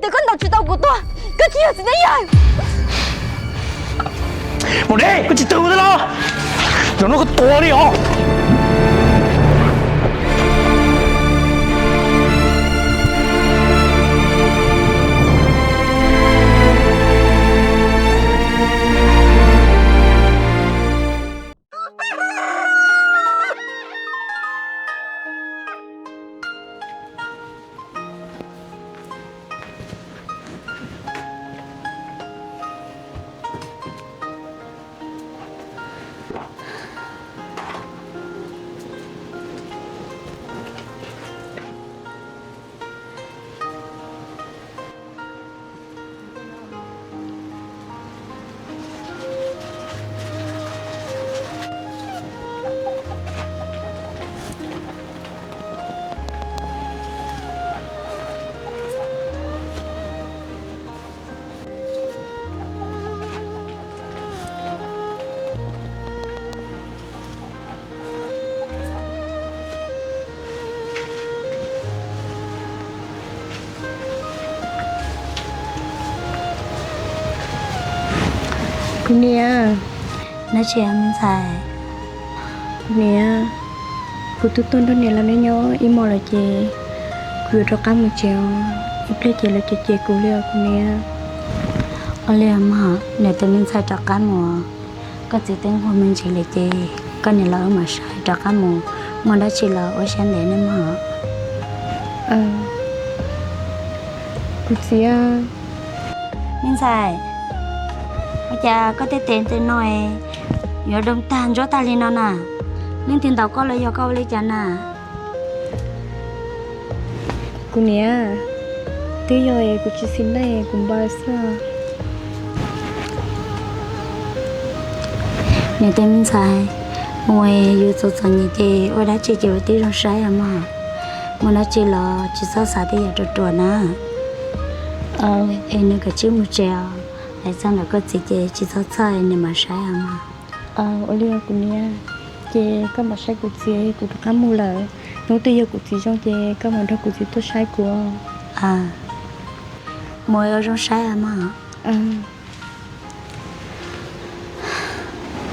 Twb koj ntaus tsis tau kuv tuag, koj tsis yog txiv neej yawg. Mus de, koj tsis tau ua los, zaum no koj tuag li os. Kuv niam, dab tsi me ntxhais? Kuv niam, kuv twb tuaj nrog niam lawv neb nyob ib hmos lawm ces kuv yuav rov qab mus tsev os. Ib pliag ces lawv cem cem kuv li os kuv niam. Ua li mog, niam tus me ntxhais rov qab mus, koj txiv twb nquag me ntsis lawm ces koj niam lawv mam saib rov qab mus, muaj dab tsi los ua siab ntev nawb mog. Kuv txiv. Me ntxhais, ua cas koj tej tes ntawm no yuav doo tag ntsuab tag li no na? Leej twg ntaus koj los yog koj ua li cas na? Kuv niam, twb yog kuv tsis xis neej kuv npau xwb. Niam tus me ntxhais, mus yus txom txom nyem ces ua dab tsi ces ua tib zoo saib os mog. Muaj dab tsi los tsis txhob xav tej yam ruam ruam na. Es nws kav tsij mus tsev os, hais txog ntawm koj txiv ces tsis txhob txhawj, nws mam saib os mog. Ua li os kuv niam, ces koj mam saib kuv txiv, kuv rov qab mus lawm. Hnub twg yog kuv txiv zoo ces koj mam nrog kuv txiv tuaj saib kuv. Mus ua zoo saib os mog.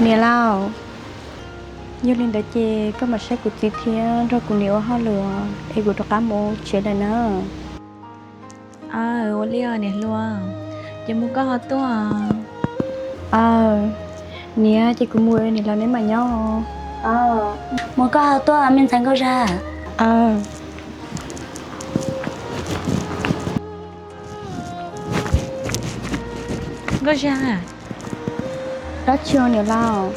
Niam laus, yog li ntawd ces koj mam saib kuv txiv thiab nrog kuv niam ua hauj lwm es kuv rov qab mus tsev lawm na. Aw, ua li os niam hluas, ces mus koj ho tuaj. Aw, niam, ces kuv mus, niam laus neb mam nyob. Mus koj ho tuaj me ntxhais Nkauj Zaj. Nkauj Zaj. Dab tsi niam laus?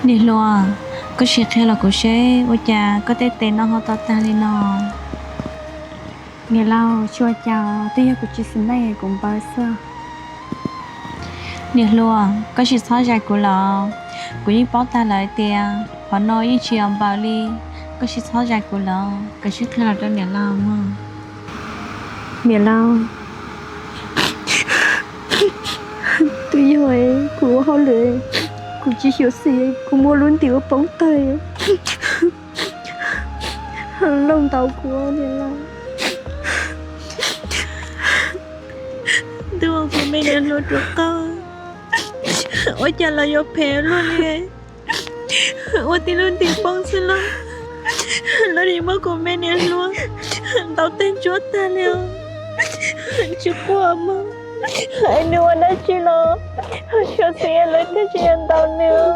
Niam hluas, koj sim qhia los kuv seb ua cas koj tej tes no ho to tag li no? Niam laus, tsis ua cas, twb yog kuv tsis xis neej kuv npau xwb. Niam hluas, koj tsis txhob zais kuv lawm, kuv yeej paub tag lawm tias qhov no yeej tsis yog npaws li, koj tsis txhob zais kuv lawm, koj sim qhia los rau niam laus mog. Niam laus, twb yog kuv ua hauj lwm, kuv tsis xyuam xim, kuv muab lub ntim ua poob tawg, Looj ntaus kuv niam laus. Ntuj, kuv me niam hluas ruam qau, ua cas los yuav phem luaj li, ua tib lub ntim poob xwb los lawv nim muab kuv me niam hluas ntaus tag ntsuab tag li os. Tsis quaj mog, es nws ua dab tsi los xyuam xim lawv thiaj tsis yog ntaus nws.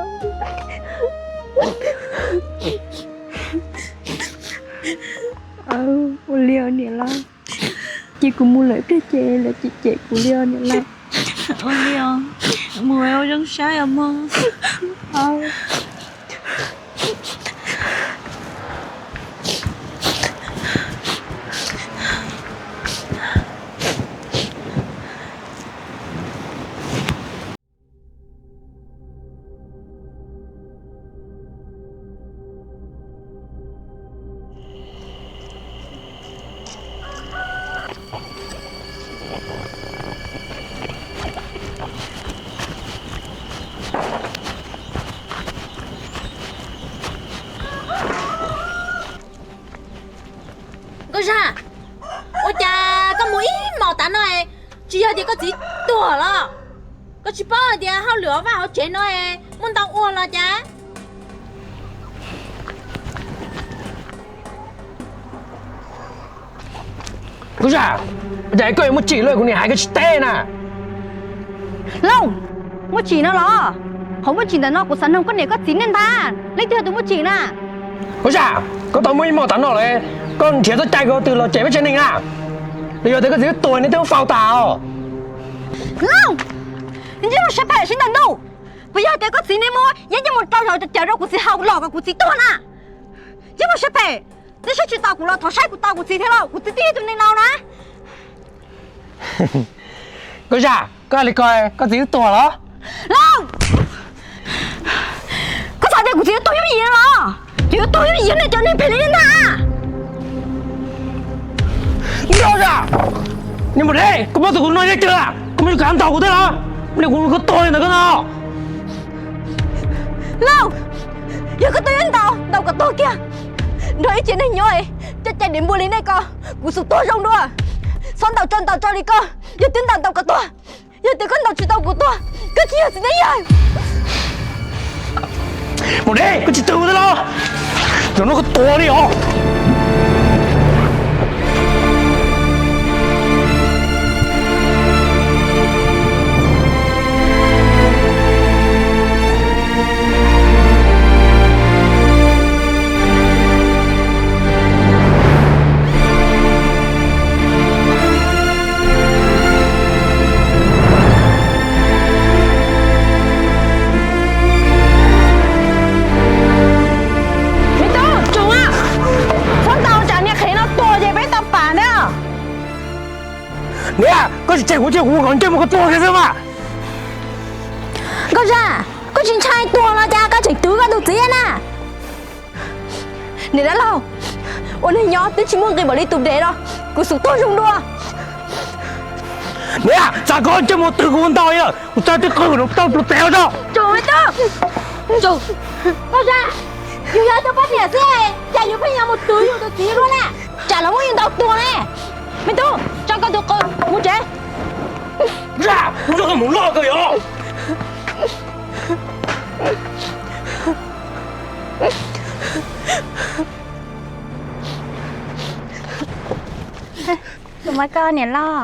Ua li os niam laus, ces kuv mus lawm ib pliag ces lawv cem cem kuv li os niam laus. Ua li os, mus ua zoo saib os mog. Ua cas koj mus ib hmos tav no, tsis yog tias koj txiv tuag los? Koj tsis paub hais tias hauj lwm hauv vaj hauv tsev no muaj ntau ua los cas? Koj zaj, cas koj yuav muaj tsim luaj kuv niam hais koj tsis teb na? Lauj, muaj tsim no los? Qhov muaj tsim ntawm no kuv xav noog koj niam koj txiv nej ntag, leej twg yog tus muaj tsim na? Koj zaj, koj tau muaj ib hmos tav no lawm, koj nrhiav txoj cai koj twg los cem peb tsev neeg na? Los yog tias koj txiv twb tuag nej twb faus tas os? Lauj, ntsej muag siab phem siab ntawm ntuj, puas yog tias koj txiv nej muab yeeb ncej mus rau zaum cawv rau kuv txiv haus los kom kuv txiv tuag na? Ntsej muag siab phem, nej saib tsis taus kuv los thov saib kuv tau kuv txiv thiab lauj, kuv txiv twb yog tus neeg no na. Koj zaj, koj hais li ko, koj txiv twb tuag los? Lauj, koj xav tias kuv txiv yuav tuag yooj yim los? Ces yuav tuag yooj yim nej cov neeg phem li nej ntag. Koj zaj, niag maum dev, koj paub tus kuv no yeej twg, koj muaj ib kav ntaus kuv thiab los? Niag kuv, koj tuag li ntawd koj no. Lauj, yog koj twb yuav ntaus, ntaus kom tuag kiag. Nrog ib tsev neeg nyob coj cai dev npua li nej ko, kuv xub tuag zoo dua. Txhob ntaus tso ntaus tso li koj, yog twb ntaus ntaus kom tuag. Yog tias koj ntaus tsis tau kuv tuag, koj tsis yog txiv neej yawg. Maum dev, koj tsis tau thiab los? Zaum no koj tuag li os. Me tub, tsum a, txhob ntaus tsam niag qhev no tuag ces peb tau pam ntag. Niam, koj tsis tseg kuv ces kuv kom ntsej muag koj tuag kiag xwb mas. Nkauj Zaj, koj tsis ntshai tuag los cas koj tseem twv koj tus txiv na? Niam dab laug, ua neeg nyob twb tsis muaj nqis npaum li tus dev no, kuv xub tuag zoo dua. Niam, txav koj ntsej muag twv kuv ntau li lawm, kuv txav twb qw kuv tau tus dev tso. Tsum me tub, tsum. Nkauj Zaj, yus yog tus poj niam xwb, cas yus pheej yuav mus twv yus tus txiv luaj na? Tsam los muab yus ntaus tuag ne. Me tub, tso koj tus qw mus tsev. Zaj, koj mus loj kawg yog. Kuv muab koj niam loj.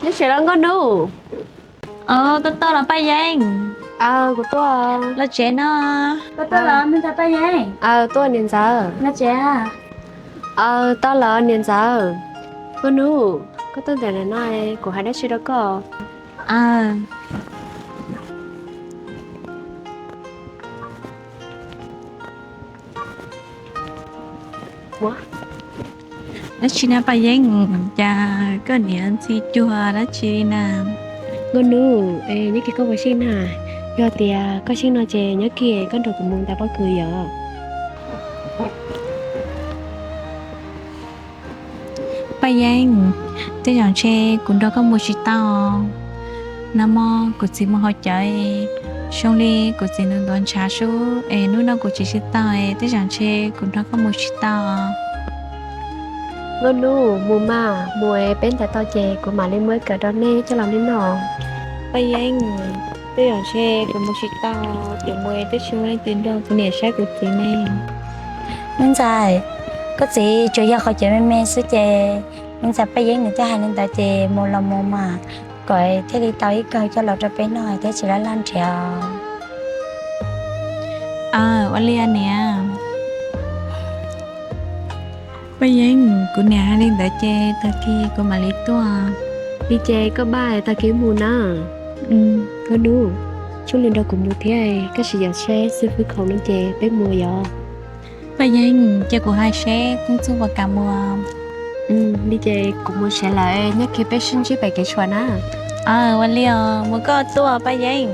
Neb tsev los nkauj hnub? Koj tuaj los Paj Yeeb? Kuv tuaj. Los tsev no. Koj tuaj los me ntxhais Paj Yeeb? Tuaj niam ntxawm. Los tsev. Tau los niam ntxawm. Nkauj hnub, koj tuaj ntawm no, kuv hais dab tsi rau koj. Dab tsi na Paj Yeeb, cas koj niam ntxhi cuag dab tsi li na? Nkauj hnub, nyob kiag koj puas seej na? Yog tias koj seej no ces nyob kiag koj nrog kuv mus ntais pob kws yom. Paj Yeeb, tej zaum ntshe kuv nrog koj mus tsis tau. Nag hmo kuv txiv mus haus cawv, zoo li kuv txiv ntuav ntshav sub es hnub no kuv tsev tsis tau, tej zaum ntshe kuv nrog koj mus tsis tau. Nkauj Hnub, mus mas, mus es peb ntais tau ces kuv mam li muab kawm rau nej coj los nej noj. Paj Yeeb, twb yog ntshe kuv mus tsis tau, ces mus twb tsis muaj leej twg nrog kuv niam saib kuv txiv ne. Me ntxhais, koj txiv tsuas yog qhov cawv me me xwb ces me ntxhais Paj Yeeb nws twb hais li ntawd ces mus los mus mas, kom thiaj li tau ib kawm coj los rau peb noj thiab tsis laj laj nrhiav. Aw, ua li niam. Paj Yeeb, kuv niam hais li ntawd ces tag kis kuv mam li tuaj. Li ces koj npaj tag kis mus na. Nkauj Hnub, tshuav lwm nrog kuv mus thiab, koj sim yos seb xib fwb khoom no ces peb mus yom. Paj Yeeb, cia kuv hais seb Koob Txuj puas kam mus. Li ces kuv mus tsev lawm, nyob kiag peb sib ntsib pem kev tshuam na. Ua li os, mus koj tuaj Paj Yeeb.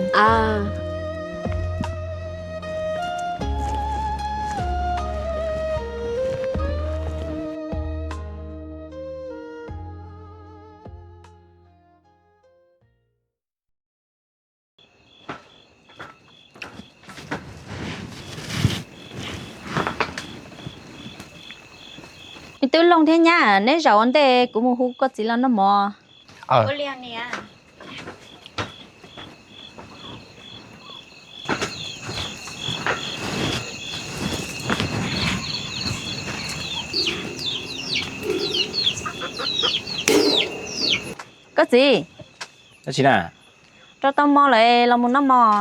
Twb looj thiab nyab, neb zaum ua ntej kuv mus hu koj txiv los noj mov. Koj txiv, rau tau mov lawm los mus noj mov.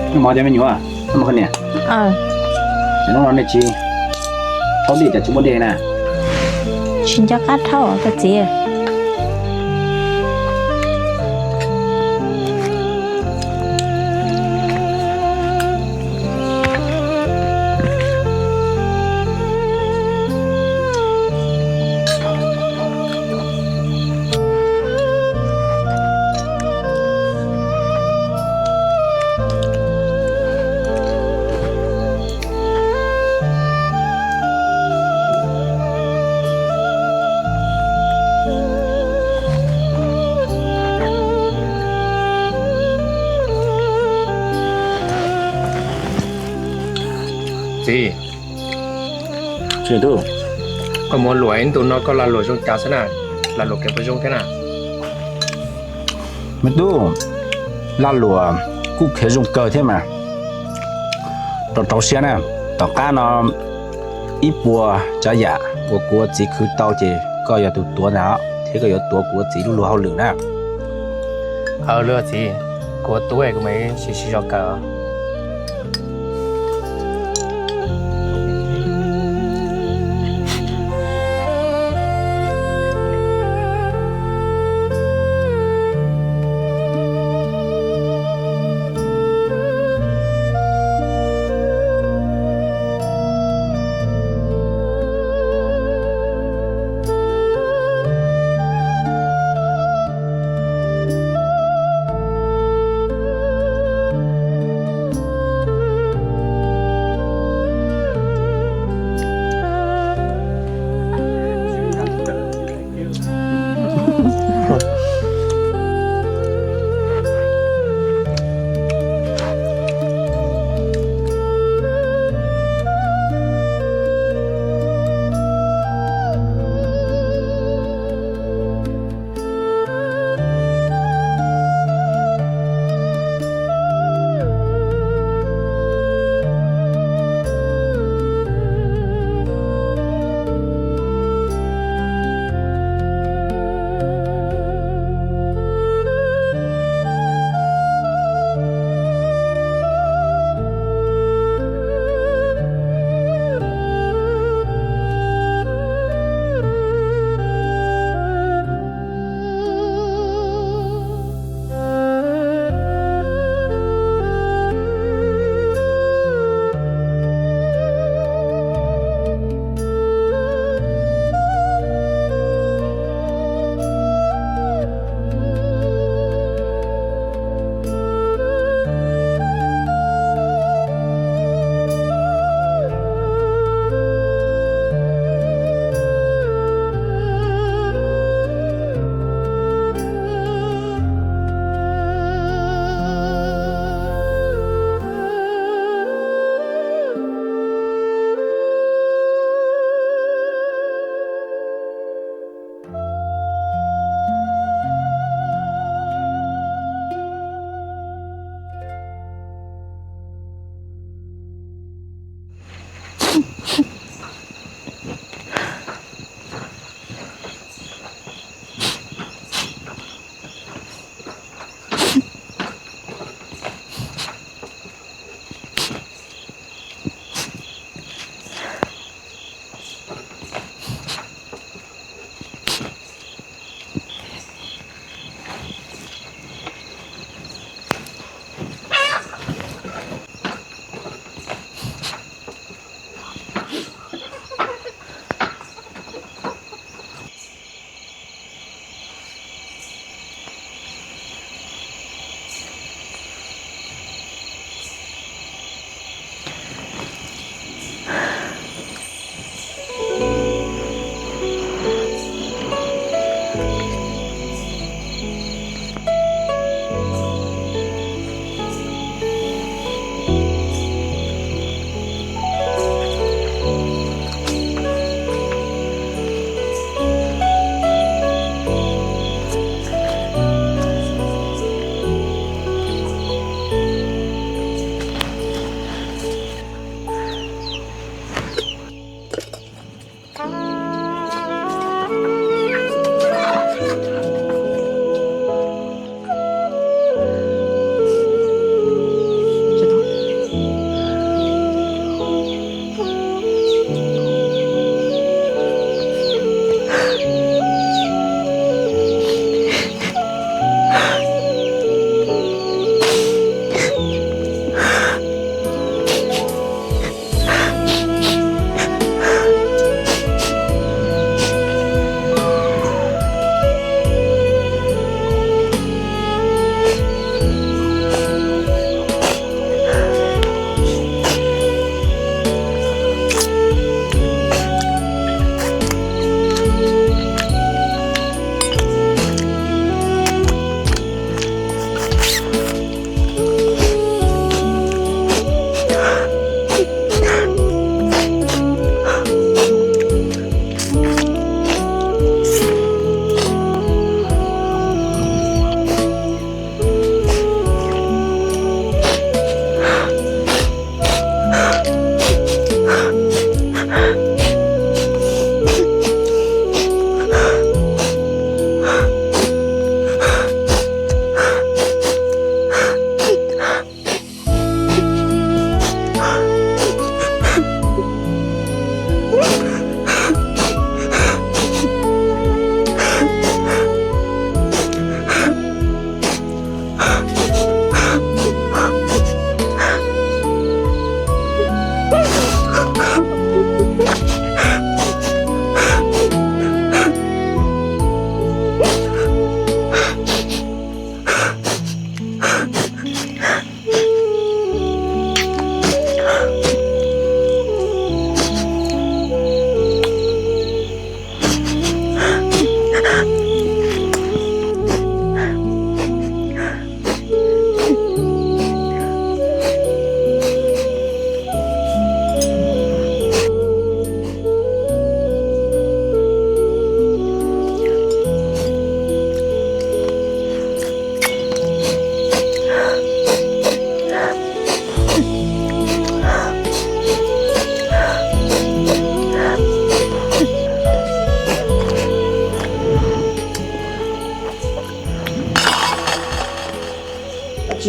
Noj mov cov me nyuam, noj mov koj niam. Hnub no nej tsis thaub dej cas tsis muaj dej na? Tsis nco qab thaub koj txiv. Txiv, koj mus luam ib ntus no koj lag luam zoo cas xwb na? Lag luam kev puas zoo thiab na? Me tub, lag luam kuj khiav zoo kawg thiab mas. Rau rau siab na, tom qab no ib puas tsav yam uas kuv ua txiv khwv tau ces koj yog tus tuav ntag, thiab koj yuav tuav kuv ua txiv lub luag hauj lwm na. Aw, txiv, kuv ua tub kuv mam siv sib zog kawm.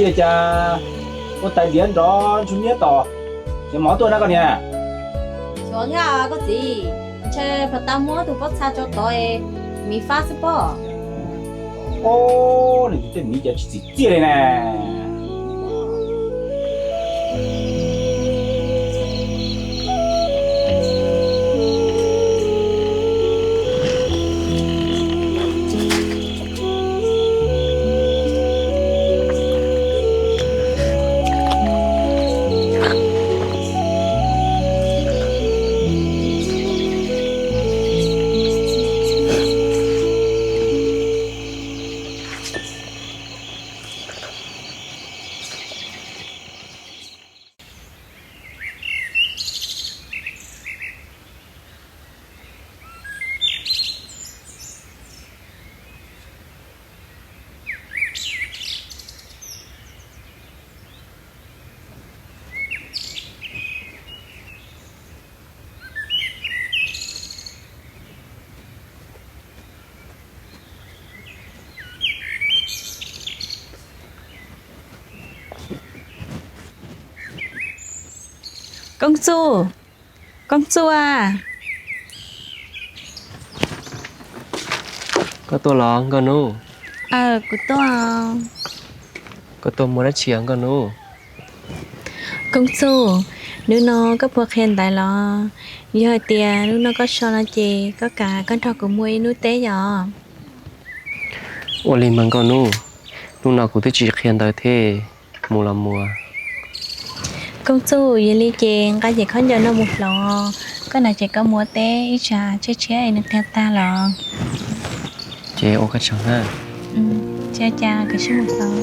Li cas ua tais diav nrov ntshua nyiab tos, ces mov tuaj na koj niam. Xyov thiab koj txiv, ntshe phav tas muab tus pob txha tso tod, miv fab xwb pob. Ob, nws tej miv cas tsis txim txiaj li na. Koob Txuj, Koob Txuj a. Koj tuaj los nkauj hnub? Aw, kuv tuaj. Koj tuaj muaj dab tsi os nkauj hnub? Koob Txuj, hnub no koj puas qhia ntawv los? Yog hais tias hnub no koj so no ces koj kam koj nrog kuv mus ib hnub teb yom? Ua li mas nkauj hnub, hnub no kuv twb tsis qhia ntawv thiab, mus los mus. Koob Txuj, yog li ces nqa cev khaub ncaws no mus hloov, koj hnav cev koj mus ua teb ib tsam tshiab tshiab es nws qhia tag los. Ces ua koj tsaug na. Cia cas koj sib mus hloov.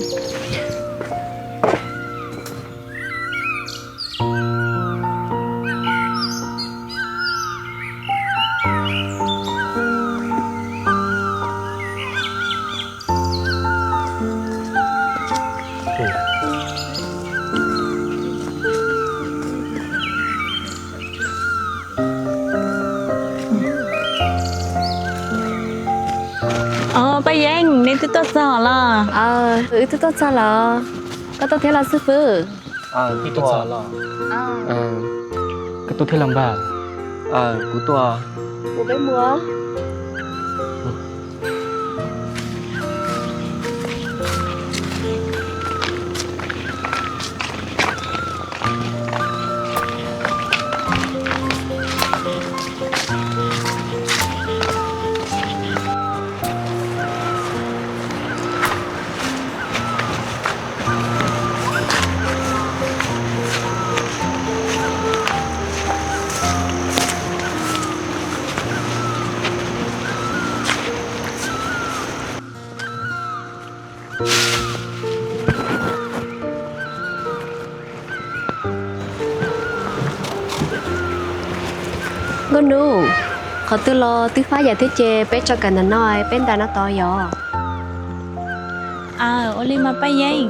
Os, Paj Yeeb, nej twb tuaj txog los? Wb twb tuaj txog los. Koj tuaj thiab los xib fwb? Koj tuaj thiab los npawg? Kuv tuaj. Kuv peb mus. Nkauj hnub, qhov twg los twb fab yam thiab ces peb tso kawm ntawm no, peb ntais no tod yom? Aw, ua li mas Paj Yeeb.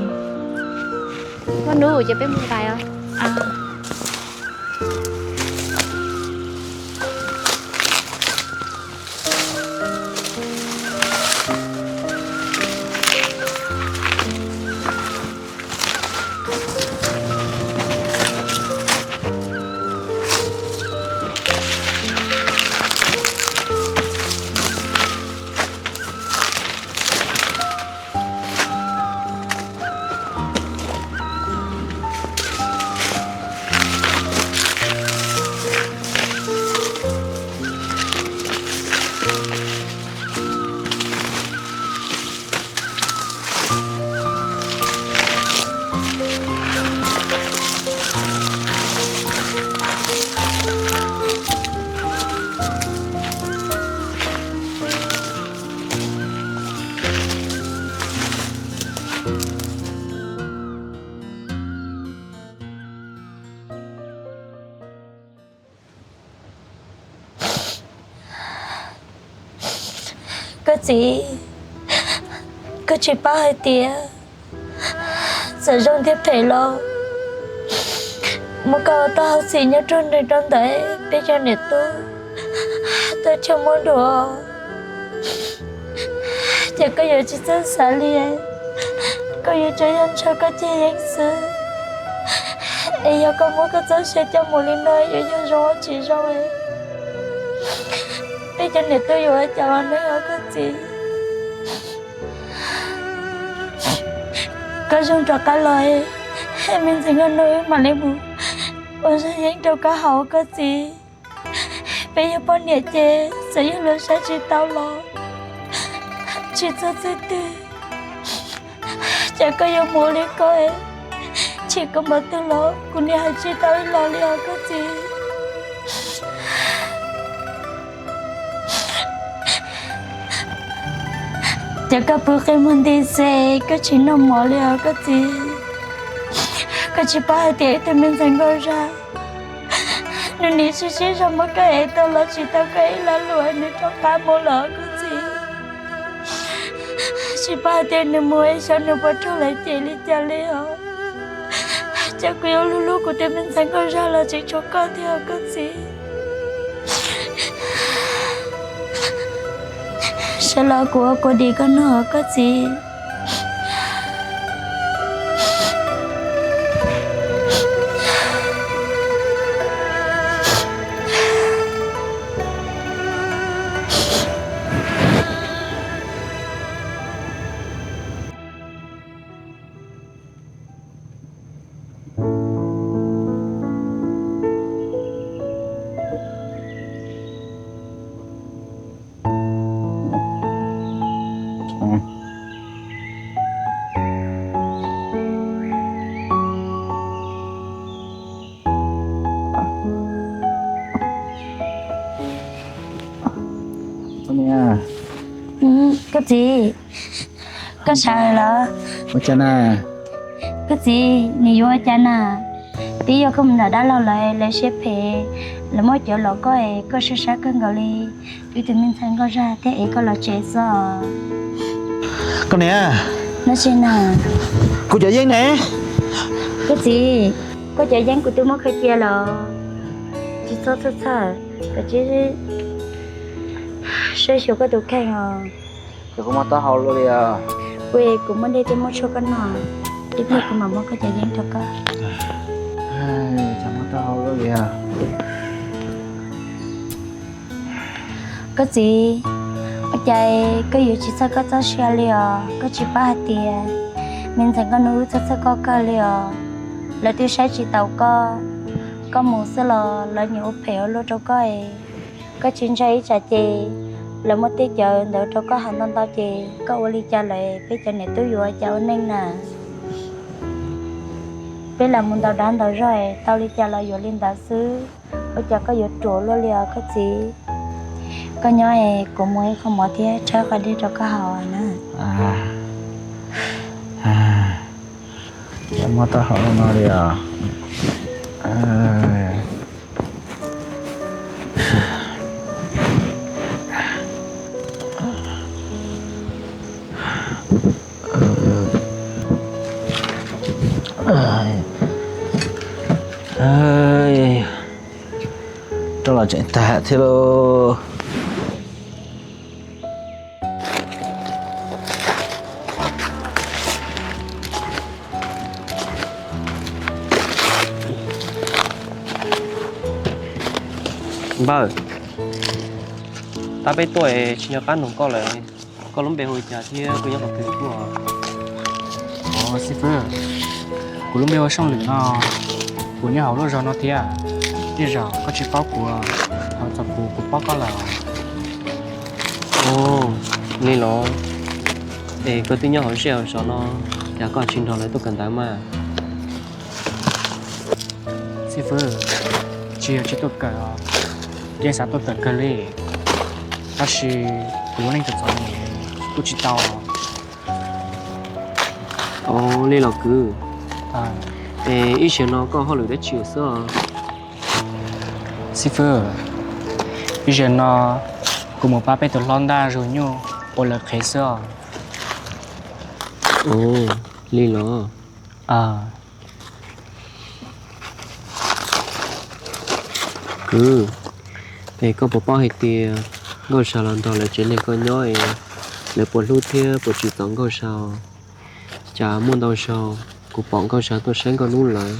Nkauj hnub, ces peb mus ntais os. Koj txiv, koj tsis paub hais tias txawm zoo thiab phem los muab koj ua tau hauv txim nyob rau nws rau ntawm peb cov niam tub tuaj coj muab dua, ces koj yuav tsis txawj xav li. Koj yuav tsum yog ntshaw koj ceg yeeb xwb, es yog koj muab koj txoj sia coj mus li no yuav yog zoo tsis zoo. Peb cov niam tub yuav ua cas ua neej os koj txiv? Koj zoo rov qab los, me ntxhais Nkauj Hnub wb mam li mus ua zaj yeeb rau koj haus koj txiv. Peb yog poj niam ces txawm yog luag saib tsis tau los tsis txog txij twg, ces koj yuav mus li koj, tsis koj npaum twg los kuv niam hais tsis tau ib los li os koj txiv. Ces koj pw qi muag nti xwb, koj tsis noj mov li os koj txiv. Koj tsis paub hais tias ib tug me ntxhais Nkauj Zaj, nws nim sib sib zog muab koj ev tau los tsis tau koj ib lo lus, nws rov qab mus lawm koj txiv. Tsis paub hais tias nws mus es xyov nws puas raug lawv cem li cas li os. Ces kuv yuav hlub hlub kuv tus me ntxhais Nkauj Zaj los tseem tshuav koj thiab os koj txiv. Sawv los kuv ua kua dis koj noj os koj txiv. Koj txiv, koj sawv los? Ua cas na? Koj txiv, nws yuav ua cas na? Twb yog koj mus nram dab laug lawv, lawv siab phem, lawv muab cawv los koj es koj saib saib kawg nkaus li. Wb tus me ntxhais Nkauj Zaj thiaj ev koj los tsev xwb. Koj niam, dab tsi na? Kuv cov yeeb ne? Koj txiv, koj cov yeeb kuv twb muab khaws cia lawm. Tsis txhob txhawj txhawj, koj cia li saib xyuas koj tus kheej os. Ces kuv muab taub hau luaj li os. Kuv, kuv muab dej thiab muab tshuaj koj noj, ib pliag kuv mam muab koj cov yeeb rau koj. Ces muab taub hau luaj li os. Koj txiv, ua cas koj yuav tsis txhawj koj txoj sia li os? Koj tsis paub hais tias me ntxhais Nkauj Hnub wb txhawj txhawj koj kawg li os. Lawv twb saib tsis taus koj, koj mus xwb los lawv nyiam ua phem ua luaj rau koj es. Koj tsis ntshai ib tsam ces lawv muab tej cawv ntawd rau koj haus ntau ntau ces koj ua li cas lawm, peb cov niam tub yuav ua cas ua neej na? Peb lam mus ntaus dab ntaus zog es tau li cas los yuav li ntawd xwb, ua cas koj yuav ruam luaj li os koj txiv? Koj nyob es kuv muab ib qho mov thiab rhaub qab dej rau koj haus na. Muab taub hau no li os. Rau los tseem tag thiab lauj. Npawg, tab peb tuaj tsis nco qab nug koj lawm, koj lub npe hu li cas thiab koj nyob qhov twg tuaj? Xib fwb, kuv lub npe hu Sooj Lwm no, kuv nyob hauv lub zos no thiab. Tej zaum koj tsis paub kuv, ho txog kuv kuv paub koj lawm. Ov, li los, es koj twb nyob hauv zej hauv zos no, cas koj tsis nrog lawv tuaj kawm ntawv mas? Xib fwb, tsis yog tsis tuaj kawm, yeej xav tuaj kawm kawg li, tab sis kuv lub neej txom txom nyem, tuaj tsis tau. Ov, li los kwv, es ib zaug no koj hauj lwm dab tsi xwb os? Xib fwb, ib zaug no kuv mus pab peb tus hlob ntaj zug nyuj ua lawv qhev xwb os. Ov, li los. Kwv, es koj puas paub hais tias Nkauj Zag los nrog lawv tsev neeg ko nyob es lawv puas hlub thiab puas tsim txom Nkauj Zag? Cas muaj ntau zaus kuv pom Nkauj Zag tuaj saib Nkauj Hnub lawv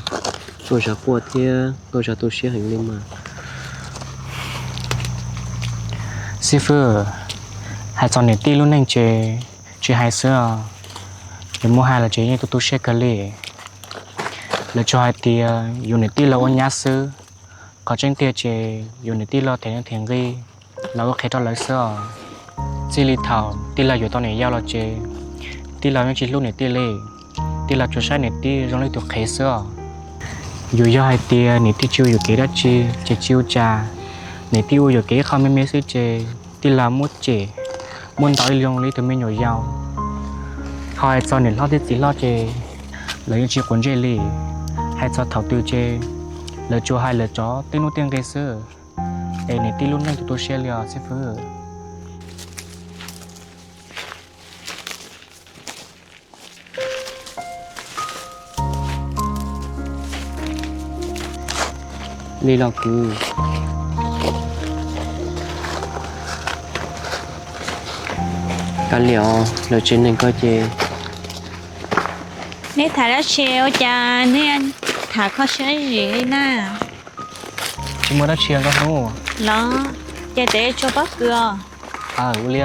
tuaj zov quaj thiab Nkauj Zag tu siab heev li mas. Xib fwb, hais txog niam tij lub neej ces tsis hais xwb os, yuav muab hais los ces yeej tu tu siab kawg li. Lawv tsuas hais tias yus niam tij los ua nyab xwb, qhov tseeb tiag ces yus niam tij los them nuj them nqi, los ua qhev rau lawv xwb os. Txij li thaum tij laug yuav tau niam yau los ces tij laug yeej tsis hlub niam tij li. Tij laug tsuas saib niam tij zoo li tus qhev xwb os. Yus yog hais tias niam tij tsis ua yuam kev dab tsi ces tsis ua cas, niam tij ua yuam kev ib qho me me xwb ces tij laug muab cem, muab ntaus ib zoo li tus me nyuam yaus. Ho hais txog niam hlob thiab txiv hlob ces lawv yeej tsis quav ntsej li. Hais txog thaum twg ces lawv tsuas hais lawv cov tej nuj tej nqi xwb, es niam tij lub neej tu tu siab li os xib fwb. Li los kwv, kav liam, lawv tsev neeg ko ces. Neb tham dab tsi ua cas neb tham kho siab zim li na? Tsis muaj dab tsi Nkauj Hnub. Los, ces tes tsuas pob kws os. Aw, ua li.